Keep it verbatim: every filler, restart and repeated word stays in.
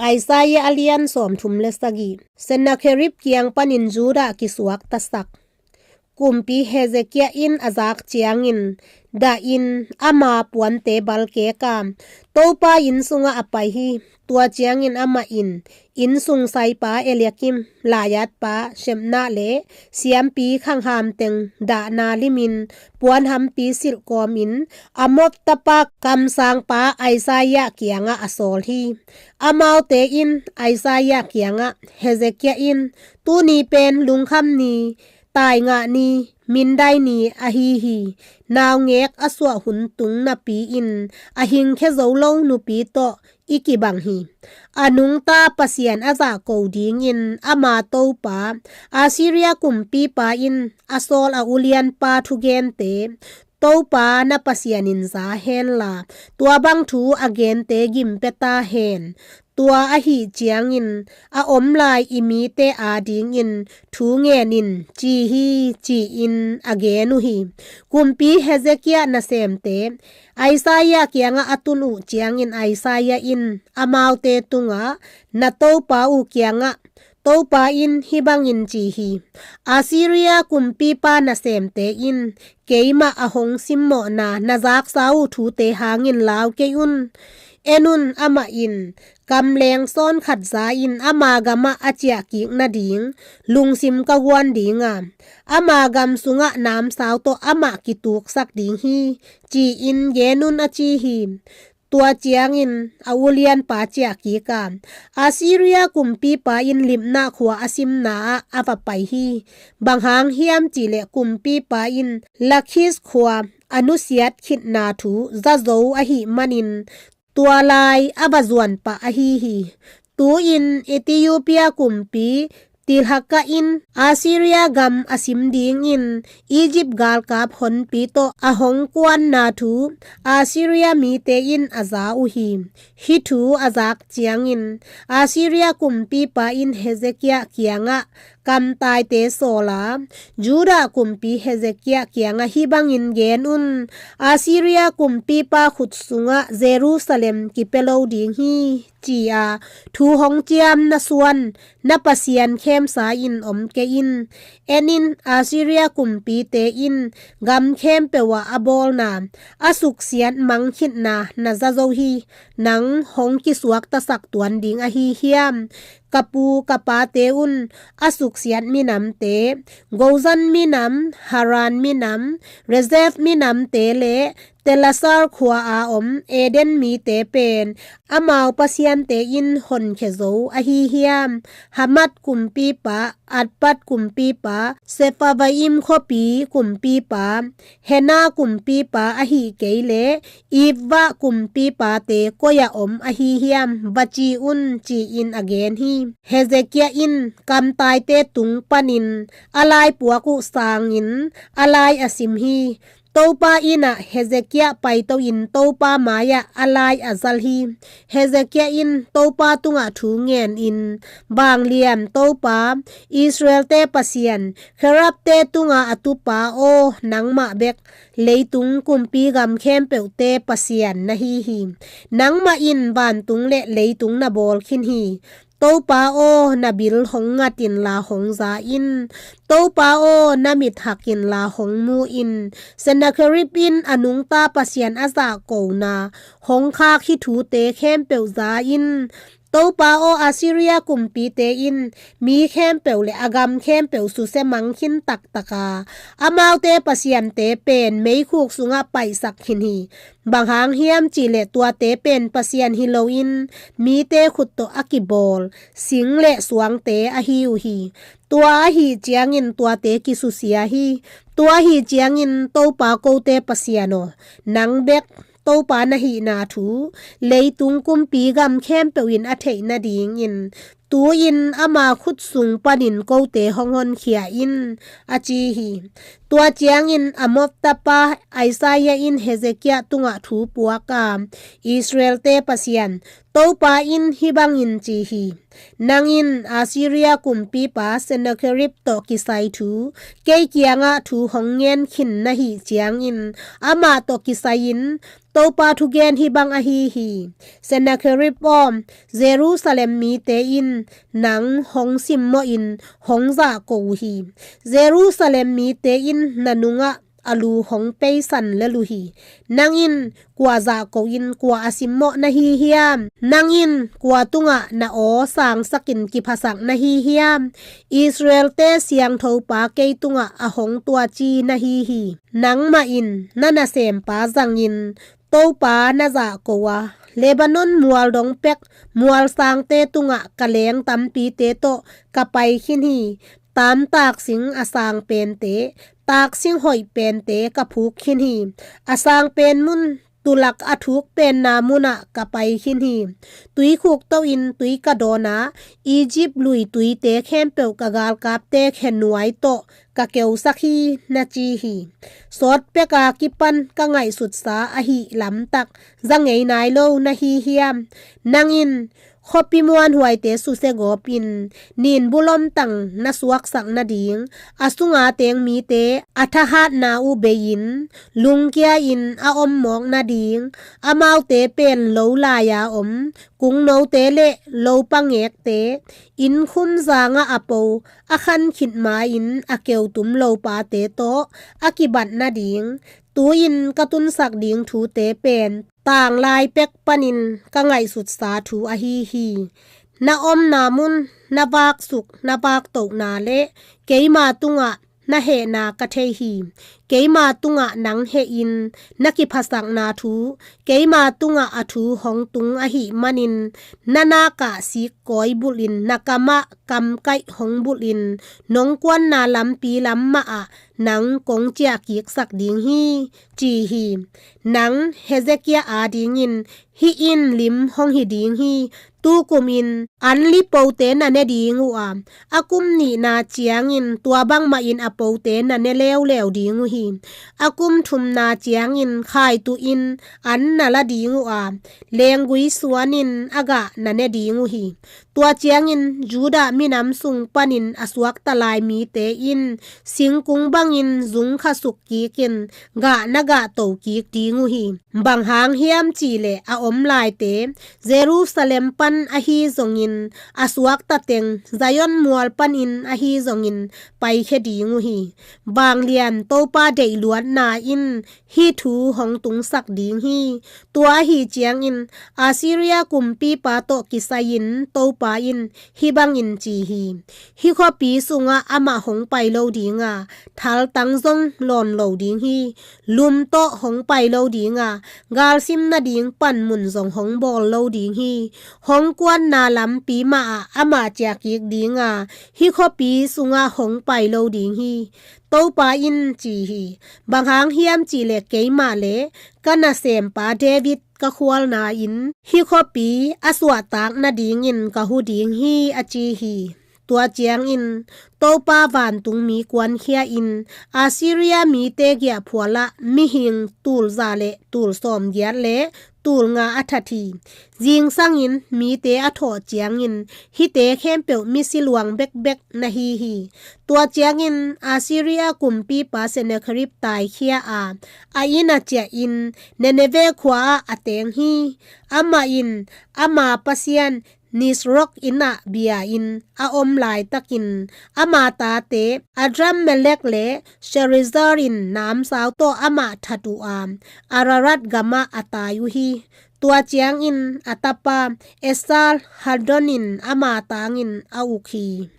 Isaiah a lian sawmthum le sagih. Sennakerib kiang panin Judah kisuaktasak. Kumpi Hezekiah in a zak ciangin, dahin ama puante balkeka Topa inn sungah a pai hi. Tua ciangin amah in inn sung saipa Eliakim, laiatpa Shebna le siampi khanghamteng dahna limin puanhampi silh kawmin Amoz tapa kamsangpa Isaiah kiangah a sawl hi. Amaute in Isaiah kiangah, Hezekiah in, tuni pen lungkham ni, taingah ni, mindai ni ahi hi. Naungek a suah hun tung napi-in a hingkhia zo lo nupi tawh i kibang hi. A nungta Pasian a zahko dingin ama topa Assyria kumpipa in a sawl a ulianpa thugente Topa na Pasian in za henla, tua bang thu a gente gimpia ta hen. Tua ahi ciangin a omlai i mite adingin thu ngen in, ci hi, ci-in a gen uh hi. Kumpi Hezekiah nasemte Isaiah kiangah a tun uh ciangin Isaiah in amaute tungah, na topa uh kiangah, Topa in hih bangin ci hi, Assyria kumpipa nasemte in keimah a hong simmawhna na zaksa uh thute hangin lau kei un. En un, amah in kamleng sawn khat za-in ama gamah a ciahkik nading lungsim ka guan dinga, ama gam sungah namsau tawh amah kituksak ding hi, ci-in gen un, a ci hi. Tua ciangin a ulianpa ciahkika Assyria kumpipa in Libnah khua a simna ah a va pai hi. Bang hang hiam cihleh kumpipa in Lakhis khua a nusiat khitna thu za zo ahih manin tua lai a va zuan pah ahi hi. Tu-in Ethiopia kumpi Tirhakah in Assyria gam a sim dingin Egypt galkap honpi tawh a hong kuanna thu Assyria mite in a za uh hi. Hih thu a zak ciangin Assyria kumpipa in Hezekiah kiangah kamtaite sawla, Judah kumpi Hezekiah kiangah hih bangin gen un, Assyria kumpipa khut sungah Jerusalem kipia lo ding hi, ci-a thu hong ciam na suan na pasian khemsa in om kei in. En in, Assyria kumpite in gam khempeuh ah a bawlna a suksiat mangkhitna na za zo hi. Nang hong kisuaktasak tuan ding ahi hiam? Ka pu ka pate un a suksiat minamte, Gozan minam, Haran minam, Rezeph minamte le Telasar khua-a om Eden mite pen amau pasiante in honkhia zo ahi hiam? Hamath kumpipa, Arpad kumpipa, Sepharvaim khuapi kumpipa, Hena kumpipa ahi kei le Ivvah kumpipate koi-ah om ahi hiam? Va ci un, ci-in a gen hi. Hezekiah in kamtaite tung panin a lai puak uh sangin a lai a sim hi. Topa inn ah Hezekiah paito-in Topa mai-ah a lai a zal hi. Hezekiah in Topa tungah thu ngen in, Vanglian Topa, Israelte Pasian, kherubte tunga a tupa aw, nangmah bek leitung kumpi gam khempeuhte Pasian na hi hi. Nangmah in vantung le leitung na bawl khin hi. Topa aw, na bil hong ngat inla hong za in. Topa aw, na mit hak inla hong mu in. Sennakerib in a nungta Pasian a zahkona hong khak hih thute khempeuh za in. Topa aw, Assyria kumpite in mi khempeuh le a gam khempeuh susia mang khin taktaka, amaute pasiante pen meikhuk sungah paihsak khin hi. Bang hang hiam cihleh tuate pen pasian hi loin mite khut tawh a kibawl sing le suangte ahi uh hi. Tua ahi ciangin tuate kisusia hi. Tua ahi ciangin Topa kote Pasian aw, nang bek Topa na hihna thu leitung kumpi gam khempeuh in a theih nadingin Tu-in ama khut sung panin kote hong honkhia in, a ci hi. Tua ciangin Amoz tapa Isaiah in Hezekiah tungah thu puak a, Israel-te Pasian Topa in hih bangin ci hi: Nang in Assyria kumpipa Sennacherib tawh kisai thu kei kiangah thu hong ngen khin na hih ciangin, amah tawh kisai-in Topa thugen hih bang ahi hi: Sennacherib aw, Jerusalem mite in nang hong simmawhin hong zahko uh hi. Jerusalem mite in na nungah a lu hong peisan lel uh hi. Nang in kua zahko-in kua a simmawh na hi hiam? Nang in kua tungah na aw sangsakin kiphasak na hi hiam? Israel-te siangthopa kei tungah a hong tuaci na hi hi. Nangmah in na nasempa zangin Topa na zahko a, Lebanon mual dong pek mualsangte tungah ka leng tampite tawh ka pai khin hi. Tamtaak sing a sang pente, taaksing hoih pente ka phuk khin hi. A sang pen mun, tulak a thuk penna munah ka pai khin hi. Tuikhuk to-in tui ka dawn a, Egypt lui tuite khempeuh ka galkapte khenuai tawh ka keusak hi, na ci hi. Sawt peka kipan ka ngaihsutsa ahih lamtak za ngei nai lo na hi hiam? Nang in khuapi muanhuaite susia gawpin, nin bulomtang na suaksak nading, a sunga teng mite a thahatna uh bei-in, lungkia-in a om mawk nading, amaute pen lo lai-a om kungnote le lopa ngekte, innkhum zangah a po a khan khit ma-in a keutum lopate tawh a kibat nading, tu-in ka tunsak ding thute pen tanglai pek panin ka ngaihsutsa thu ahi hi. Na omna mun, na vaksuk, na vaktohna le keima tungah na hehna ka thei hi. Keima tungah nang hehin na kiphasakna thu, keima tungah a thu hong tung ahih manin, na nakah sikkawi bulhin, na kamah kamkaih hong bulhin, nong kuanna lampi lam mahah nang kong ciahkiksak ding hi, ci hi. Nang Hezekiah adingin hih in lim hong hi ding hi. Tukumin an li pote na ne ding uh a, a kum nihna ciangin tua bangmahin a pote na ne leuleu ding uh hi. A kum thumna ciangin khaituhin an na la ding uh a, lenggui suanin a gah na ne ding uh hi. Tua ciangin Judah minam sung panin a suakta lai mite in singkung bangin zung khasuk kikin gah na gahto kik ding uh hi. Bang hang hiam cihleh a om laite Jerusalem pan ahi zongin, a suakta teng Zion mual panin ahi zongin paikhia ding uh hi. Vanglian Topa deihluatna in hih thu hong tungsak ding hi. Tua ahi ciangin Assyria kumpipa tawh kisai-in Topa in hih bangin ci hi. Hih khuapi sungah amah hong pai lo ding a, thaltang zong lawn lo ding hi. Lum tawh hong pai lo ding a, galsim nading panmun zong hong bawl lo ding hi. Hong kuanna lampi mahah amah ciahkik ding a, hih khuapi sungah hong pai lo ding hi. Topa in ci hi. Bang hang hiam cihleh keimah le ka nasempa David ka khualna-in hih khuapi a suahtak nadingin ka hu ding hi, a ci hi. Tua ciangin Topa vantungmi kuankhia-in Assyria mite giahphualah mihing tulza le tulsawmgiat le tulnga a that hi. Zingsangin mite a thawh ciangin hihte khempeuh misi luang bekbek na hi hi. Tua ciangin Assyria kumpipa Sennacherib taikhia a, a inn a ciahin Nineveh khua-ah a teng hi. Amah in ama pasian Nisrok innah bia-in a om laitakin ama tate Adrammelek le Sharezer in namsau tawh amah that uh a, Ararat gamah a tai uh hi. Tua ciangin a tapa Esar-haddon in ama tangin a uk hi.